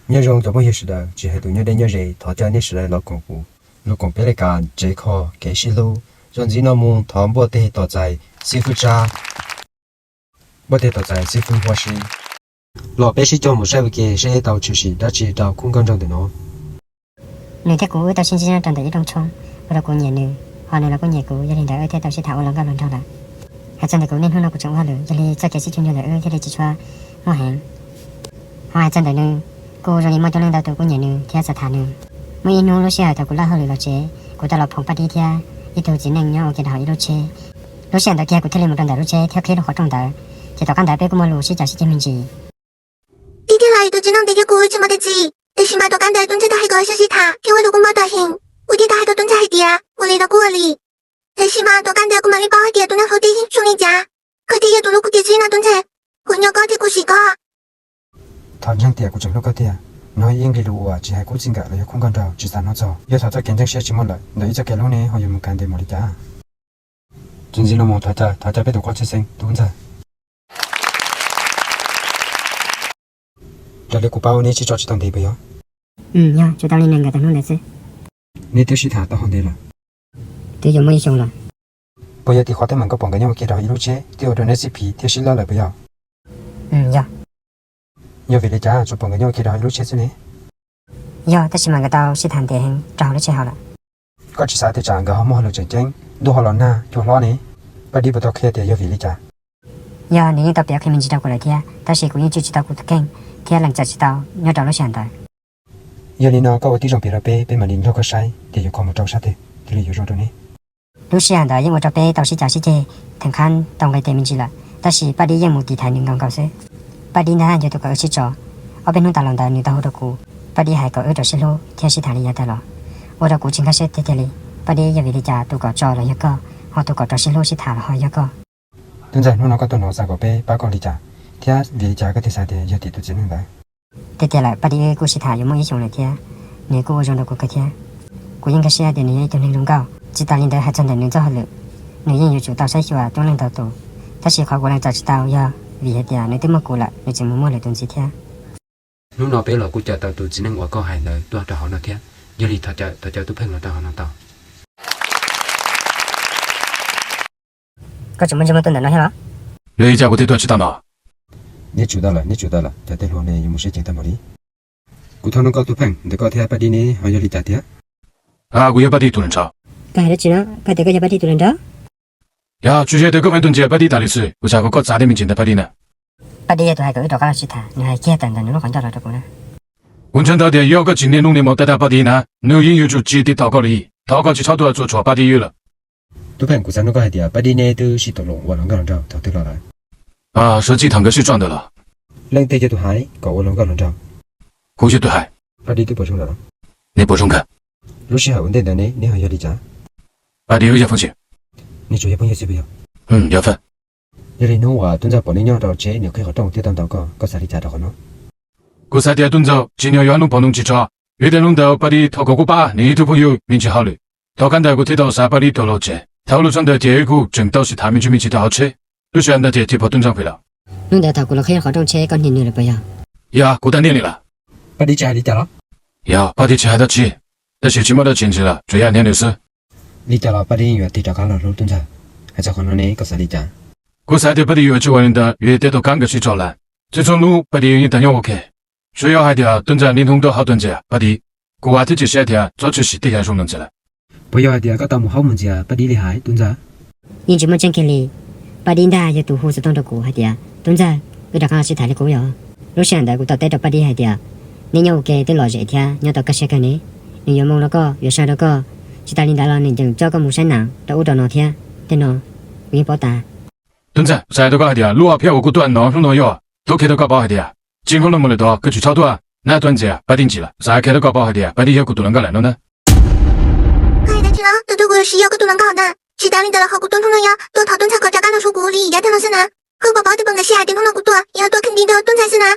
Nyob zoo cov phooj ywg sawv daws, tsis hais tus nyob deb nyob ze, thov caw nej sawv daws los koom kuv, los koom peb li kas tsev kho kev sib hlub. Txuas ntxiv no mus thov npuaj teg tos txais xib fwb Tsab, npuaj teg tos txais xib fwb Huab Sib. Los peb sib cog mus saib ua ke seb tau tshwm sim dab tsi rau khub nkauj nraug ntawm no. Nws thiab kuv wb tau sib ntsib nyob rau ntawm ib rooj tshoob, ua rau kuv nyiam nws, ho nws los kuj nyiam kuv, yog li ntawd wb thiaj tau sib tham ua hluas nkauj hluas nraug lawm. Hais txog ntawm kuv niaj hnub no kuv tseem ua hauj lwm, yog li txoj kev sib cuag ncuag ntawm wb thiaj li tsis tshua muaj heev. Ho hais txog ntawm nws, kuj zoo li muaj coob leej ntau tus kuj nyiam nws thiab xav tham nws. Muaj ib hnub lub sij hawm thaum kuv lawb hauj lwm los tsev, kuv tau los pom Paj Dib thiab ib tug txiv neej nyob ua ke rau hauv ib lub tsheb. Lub sij hawm ntawd kiag kuv thiaj li mus rau ntawm lub tsheb thiab qhib lub qhov rooj ntawd, ces tom qab ntawd peb kuj muaj lus sib cav sib ceg me ntsis. Tiag tiag los tus txiv neej ntawd yog kuv tsis muaj tag txi, tiam sis mas tom qab ntawd tub ntxawg tau hais kom sib sib tham thiab ua lus kuj mob tag heev, ua tib tau hais rau tub ntxawg hais tias ua li los kuj ua li. Tiam sis mas tom qab ntawd kuv mam li paub hais tias tus neeg hauv teb yeej zoo li cas. Koj thiaj yog tus hlub kuv tiag txi no tub ntxawg, kuv nyob koj thiab kuv sim koj. Thov ntseeg tias kuv tseem hlub koj tiag. Nov yeej li lus uas tsis hais khub txij nkawm los yog khub nkauj nraug tsis xav hnov txog. Yog thaum txoj kev ntseeg siab tsis muaj lawm, ntawm ib txoj kev hlub ne ho yuav mus kav ntes mus li cas? Txuas ntxiv no mus thov caw, thov caw peb tus qub txhiaj xeeb tub ntxawg. Raws li kuv paub neb sib tso tsis tau ntev puas yog? Yog, tsuas tau li nees nkaum tawm hnub ntawd xwb. Neb twb sib tham tau hov ntev lawm? Twb yuav muaj ib xyoo lawm. Puas yog tim qhov teeb meem koj pom nkawd nyob ua ke rau hauv ib lub tsheb thiaj ua rau neb sib phiv thiab sib lawb lawm puas yog? Yog. Yog vim li cas tsuas pom nkawd nyob ua ke rau hauv ib lub tsheb xwb ne? Yog, tab sis mas nkawd tau sib tham ntev heev rau hauv lub tsheb hauv lawm. Koj tsis xav tias tsam nkawd ho muaj hauj lwm tseem ceeb, ntuj ho los nag, cua hlob ne? Paj Dib puas tau qhia tias yog vim li cas? Yog, nws yeej tau piav qhia me ntsis rau kuv lawm thiab, tab sis kuv yeej tswj tsis tau kuv tus kheej thiab lees txawm tsis tau nyob rau lub sij hawm ntawd. Yog li no koj ua tib zoo piav rau peb, peb mam li nrog koj saib tias yuav kho mus rau sab twg thiaj li yuav zoo rau neb. Lub sij hawm ntawd yeej ua rau peb tau sib cav sib ceg, theem qhab tau nqis tes me ntsis lawm, tab sis Paj Dib yeej mus tiv thaiv nws nkaus nkaus xwb. Paj Dib ntag yog tus kom wb sib tso. Ob peb hnub tas los ntawd nws tau hu rau kuv, Paj Dib hais kom wb rau sib hlub thiab sib tham li yav tag los, ua rau kuv tsis nkag siab tiag tiag li. Paj Dib, yog vim li cas tus kom tso los yog koj, ho tus kom rau sib hlub sib tham los ho yog koj? Tub ntxawg, hnub no koj tuaj no xav kom peb pab koj li cas, thiab vim li cas koj thiaj xav tias yog tim tus txiv neej ntawd? Tiag tiag lawm, Paj Dib wb kuj sib tham yuav muaj ib xyoos lawm thiab, nws kuj ua zoo rau kuv kawg thiab. Kuv yeej nkag siab tias nws yog ib tug neeg zoo nkauj. Tsis tas li ntawd, hais txog ntawm nws txoj hauj lwm, nws yeej yuav tsum tau saib xyuas coob leej ntau tus, tab sis qhov kuv lees txawm tsis tau yog vim hais tias nws twb muaj kuv lawm, nws tseem mus muaj lwm tus ntxiv thiab. Hnub no peb los kuj caw tau tus txiv neej uas koj hais ntawd tuaj rau hauv no thiab, yog li thov caw, thov caw Tub Pheej los rau hauv no tau. Koj tseem muaj ntsej muag tuaj ntawm no thiab los? Yog li cas kuv thiaj tuaj tsis tau no? Neb tsum tau lawm, neb tsum tau lawm, cov tij laug ne yuav mus siab ceev tag npaum li. Kuv thov nug koj Tub Pheej, ntawm koj thiab Paj Dib neb ho yog li cas thiab? A, kuv yog Paj Dib tus hluas nraug. Koj hais dab tsi no? Koj tias koj yog Paj Dib tus hluas nraug? Yog, tsuas yog tias koj pheej tuaj ntsia Paj Dib tas li xwb, ua cas koj txav tej me ntsis ntawm Paj Dib na? Paj Dib yog tus hais kom wb rov qab los sib tham, nws hais kiag tawm ntawm nws lub qhov ncauj los rau kuv na. Kuv ntseeg tau tias yog koj tsis niaj hnub niaj hmo tab dag Paj Dib na, nws yeej yuav tsum tsis tiv tauj koj li. Thov koj tsis txhob tuaj tsuas tshuam Paj Dib wb lawm. Tub Pheej, kuv xav nug koj hais tias Paj Dib neb twb sib tau los ua hluas nkauj hluas nraug thaum twg los lawm? Sawv txij thaum nkawd sib tso ntawd los. Leej twg yog tus hais kom ua hluas nkauj hluas nraug? Kuv yog tus hais. Paj Dib twb pom zoo lawm los? Nws pom zoo kawg. Lub sij hawm ua ntej ntawd ne neb ho yog li cas? Paj Dib wb yog phooj ywg. Neb tsuas yog phooj ywg xwb puas yog? Yog faj. Yog li hnub uas Tub Ntxawg pom neb nyob rau tsheb nws qhib qhov rooj thiab tau ntaus koj, koj xav li cas rau qhov no? Kuv xav tias Tub Ntxawg tsim nyog yuav hnub pom ntoo tsis tso, vim tias hnub ntawd Paj Dib thov kom kuv pab nws ib tug phooj ywg me ntsis hauj lwm. Tom qab ntawd kuv thiaj tau xa Paj Dib tuaj los tsev. Thaum los txog ntawd ces wb kuj tseem tau sib tham me ntsis me ntsis rau hauv tsheb. Lub sij hawm ntawd ces thiaj pom Tub Ntxawg pem lawm. Hnub ntawd thaum kuv los qhib qhov rooj tsheb koj hnia nws lawm puas yog? Yog, kuv tau hnia nws lawm. Paj Dib tsis hais li cas los? Yog, Paj Dib tsis hais dab tsi, tab sis tsis muaj dab tsi ntxiv lawm, tsuas yog hnia nws xwb. Li cas los Paj Dib yuav tig rov qab los hlub Tub Ntxawg. Hais txog qhov no ne koj xav li cas? Kuv xav tias Paj Dib yuav tsis ua li ntawd vim tias tom qab nkawd sib tso lawm, txhua txhua hnub Paj Dib yeej tau nyob ua ke. Tsuas yog hais tias Tub Ntxawg niaj hnub tuaj haub tuaj ntxias Paj Dib, kuv vam thiab cia siab tias txhob tshwm sim tej yam zoo no ntxiv lawm. Puas yog hais tias koj tau mus haub mus ntxias Paj Dib li hais Tub Ntxawg? Yeej tsis muaj tseeb kiag li. Paj Dib ntag yog tus hu xov tooj rau kuv hais tias Tub Ntxawg, wb rov qab los sib tham li qub yog. Lub sij hawm ntawd kuv tau teb rau Paj Dib hais tias neb nyob ua ke twb lom zem thiab nyob tau kaj siab kawg ne, nws yuav mloog rau koj, yuav sawv rau koj. Tsis tas li ntawd los nws tseem coj koj mus saib nas rau ub rau no thiab. Tej no kuv yeej paub tas. Tub Ntxawg, xav hais rau koj hais tias lub ob phiab uas kuv tuaj hnov hnub no yog tub qhia rau koj paub hais tias txij hnub no mus lawm tod koj tsis txhob tuaj nab tuaj ntxias Paj Dib ntxiv lawm. Xav qhia rau koj paub hais tias Paj Dib yog kuv tus hluas nkauj lawm no ntag. Koj hais dab tsi no? Tus twg kuv yuav siv yog koj tus hluas nkauj ntag. Tsis tas li ntawd los qhov kuv tuaj hnub no yog tuaj thov Tub Ntxawg kom rov qab los hlub kuv li yav tag no xwb na. Koj puas paub twb pom nkawd sib hais tias hnub no kuv tuaj yog tuaj kheej li nrog Tub Ntxawg xwb na.